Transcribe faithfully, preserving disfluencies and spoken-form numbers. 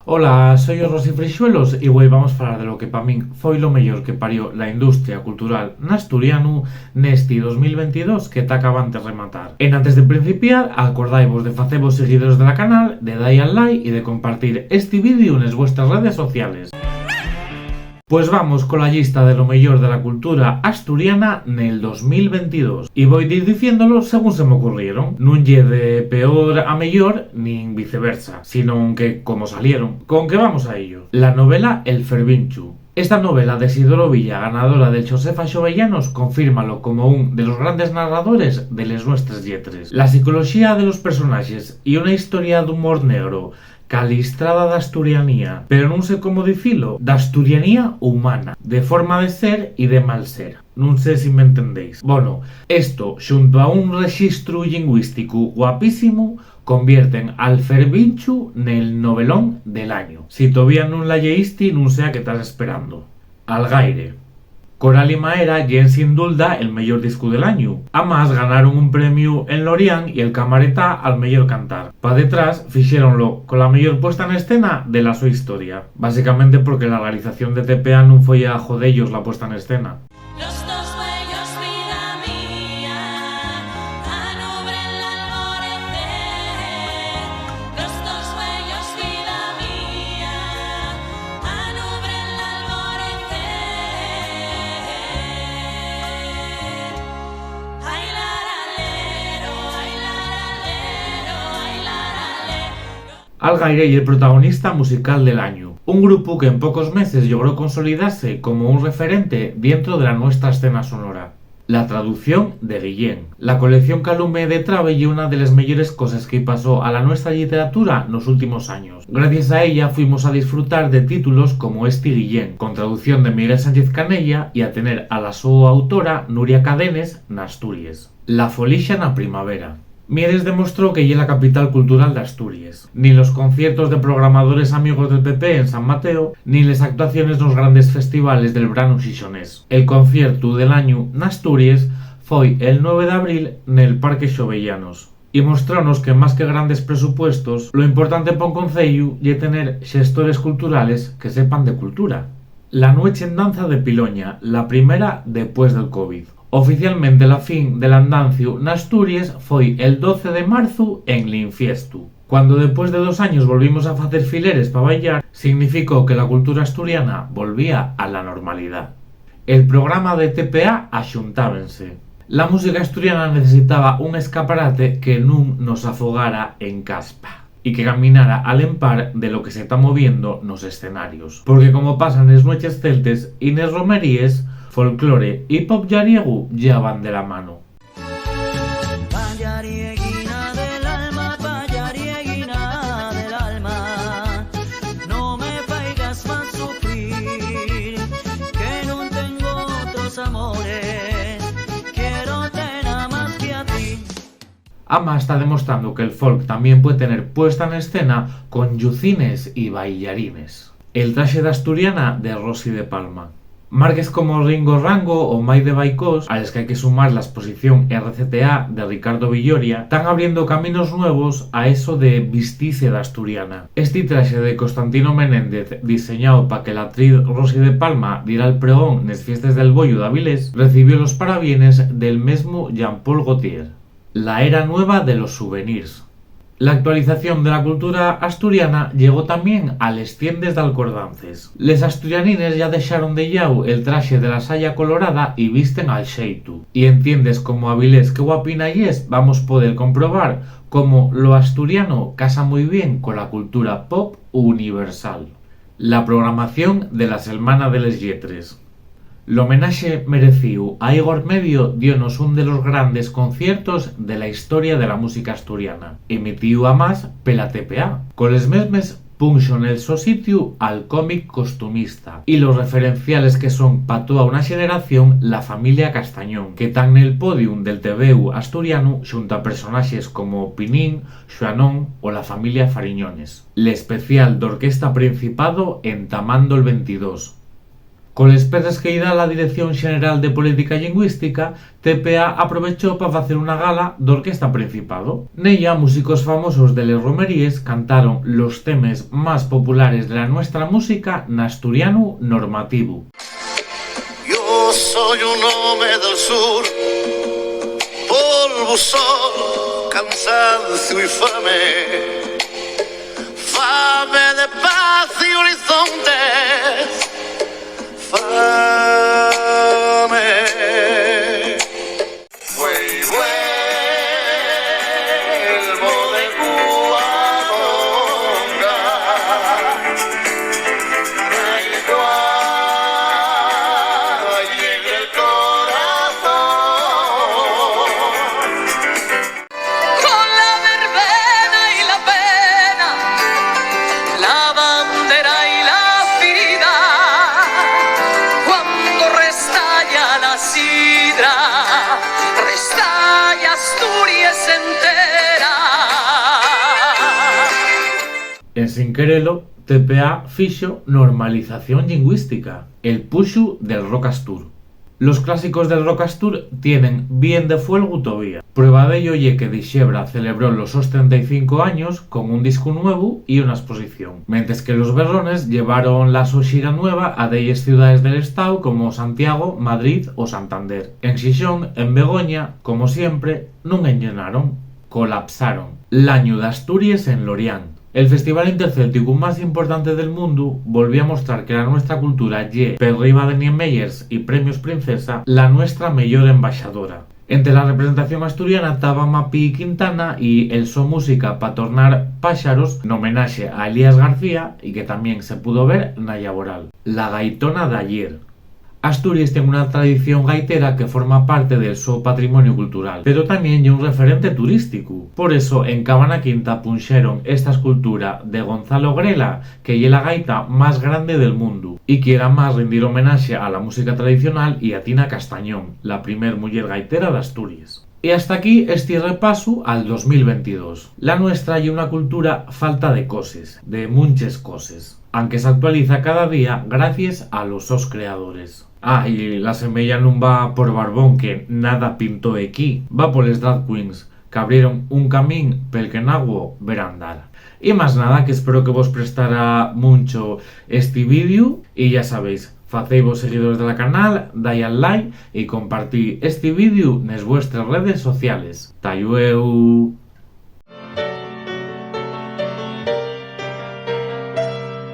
Hola, soi o Rosy Freixuelos y güei vamos falar de lo que pa min foi lo meyor que parió la industria cultural n'asturianu nesti dos mil ventidós que ta acabante rematar. Enantes de principiar, acordaivos de facevos seguidores de la canal, de da-y al like y de compartir esti vídeo nes vuestras redes sociales. Pues vamos cola llista de lo meyor de la cultura asturiana nel dos mil ventidós. Y voi dir diciéndolo según se m'ocurrieron. Nun ye de peor a meyor, nin viceversa, sino que como salieron. Con que vamos a ello. La novela El Fervinchu. Esta novela d'Isidoro Villa, ganadora del Xosefa Xovellanos, confírmalo como un de los grandes narradores de les nuestres lletres. La psicoloxía de los personaxes y una historia d'humor negro calistrada d'asturianía, pero nun sé cómo dicilo, d'asturianía humana, de forma de ser y de mal ser. Nun sé si m'entendéis. Bono, esto, xunto a un rexistru llingüísticu guapísimu, convierten al Fervinchu nel novelón del añu. Si tovía nun la lleísti, nun sé a qué tas esperando. Algaire. Coral y Maera ye, ensin dulda, el meyor discu del añu. Amás, ganaron un premiu en Lorient y el Camaretá al meyor cantar. Pa detrás, fixéronlo cola meyor puesta en escena de la so historia, básicamente porque la organización de T P A nun foi ajo d'ellos la puesta en escena. Los tos güeyos, vida mía, anubren l'alborecer. Los tos güeyos, vida mía, anubren l'alborecer. Ay, laralero, ay, laralero, ay, laralero. Algaire ye'l protagonista musical del añu, un grupu qu'en pocos meses logró consolidase como un referente dientro de la nuestra escena sonora. La traducción de Guillén. La colección Calume de Trabe ye una de les meyores coses que-y pasó a la nuestra lliteratura nos últimos años. Gracies a ella fuimos a disfrutar de títulos como esti Guillén, con traducción de Miguel Sánchez Canella, y a tener a la so autora, Nuria Cadenes, n'Asturies. La folixa na primavera. Mieres demostró que ye la capital cultural d'Asturies. Nin los conciertos de programadores amigos del P P en San Mateo, nin les actuaciones nos grandes festivales del branu xixonés. El conciertu del añu n'Asturies foi el nueve d'abril nel Parque Xovellanos, y mostrónos que, más que grandes presupuestos, lo importante pa un conceyu ye tener xestores culturales que sepan de cultura. La Nueche en Danza de Piloña, la primera depués del covid. Oficialmente, la fin del andanciu n'Asturies foi el doce de marzu en l'Infiestu. Cuando depués de dos años volvimos a facer fileres pa bailar, significó que la cultura asturiana volvía a la normalidá. El programa de T P A axuntábense. La música asturiana necesitaba un escaparate que nun nos afogara en caspa y que caminara al empar de lo que se ta moviendo nos escenarios. Porque, como pasa nes nueches celtes y nes romeríes, folclore y pop llariegu yá van de la mano. Pallarieguina del alma, pallarieguina del alma, no me faigas más sufrir, que nun tengo otros amores, quiero tener más que a ti. Amás ta demostrando que'l folk tamién pue tener puesta n'escena con llucines y baillarines. El traxe d'asturiana de Rosy de Palma. Marques como Ringo Rango o Mai de Baicós, a les qu'hai que sumar la esposición R C T A de Ricardo Villoria, tán abriendo caminos nuevos a eso de vistise d'asturiana. Esti traxe de Constantino Menéndez, diseñao pa que l'actriz Rosy de Palma dira'l pregón nes fiestes del Boyu d'Avilés, recibió los parabienes del mesmu Jean-Paul Gaultier. La era nueva de los souvenirs. La actualización de la cultura asturiana llegó tamién a les tiendes d'alcordances. Les asturianines yá dexaron de llau el traxe de la saya colorada y visten al xeitu. Y en tiendes como Avilés, qué guapina yes, vamos poder comprobar cómo lo asturiano casa mui bien cola cultura pop universal. La programación de la Selmana de les Lletres. L'homenaxe merecíu a Igor Medio dio-nos ún de los grandes conciertos de la historia de la música asturiana, emitíu amás pela T P A, coles mesmes punxo nel so sitiu al cómic costumista y los referenciales que son pa toa una xeneración la familia Castañón, que tán nel podium del tevéu asturianu xunto a personaxes como Pinín, Xuanón o la familia Fariñones. L'especial d'Orquesta Principado entamando'l ventidós. Coles perres que-y da la Dirección Xeneral de Política Llingüística, T P A aprovechó pa facer una gala d'Orquesta Principado. Nella, músicos famosos de les romeríes cantaron los temes más populares de la nuestra música n'asturianu normativu. Yo soy un home del sur, polvo, sol, cansancio y fame, fame de paz y horizontes, fame. Güei, güei, vuelvo de Cuabonga, traigo alegre el corazón. Con la verbena y la pena, la bandera y la ferida, cuando restalla la sidra, restalla Asturies entera. En sin querelo, T P A fixo normalización llingüística, el puxu del rock astur. Los clásicos del rock astur tienen bien de fuelgu tovía. Prueba d'ello ye que Dixebra celebró los sos trenta y cinco años con un discu nuevu y una esposición, mientes que los Berrones llevaron la so xira nueva a delles ciudaes del estáu como Santiago, Madrid o Santander. En Xixón, en Begoña, como siempre, nun enllenaron. Colapsaron. L'añu d'Asturies en Lorient. El festival intercélticu más importante del mundu volvió a mostrar que la nuestra cultura ye, perriba de Niemeyers y Premios Princesa, la nuestra meyor embaxadora. Ente la representación asturiana taba Mapi Quintana y el so música Pa tornar páxaros, n'homenaxe a Elías García y que tamién se pudo ver na Llaboral, La gaitona d'ayer. Asturies tien una tradición gaitera que forma parte del so patrimoniu cultural, pero tamién ye un referente turísticu. Por eso, en Cabana Quinta punxeron esta escultura de Gonzalo Grela, que ye la gaita más grande del mundu, y quier amás rindir homenaxe a la música tradicional y a Tina Castañón, la primer muyer gaitera d'Asturies. Y hasta aquí esti repasu al dos mil veintidós. La nuestra ye una cultura falta de coses, de munches coses, anque s'actualiza cada día gracies a los sos creadores. Ah, y la semeya nun va por Barbón, que nada pintó equí, va poles drag queens, qu'abrieron un camín pel que naguo ver andar. Y más nada, qu'espero que vos prestara muncho esti vídeu, y ya sabéis, facéivos seguidores de la canal, dai al like y compartí esti vídeu nes vuestres redes sociales. Ta llueu!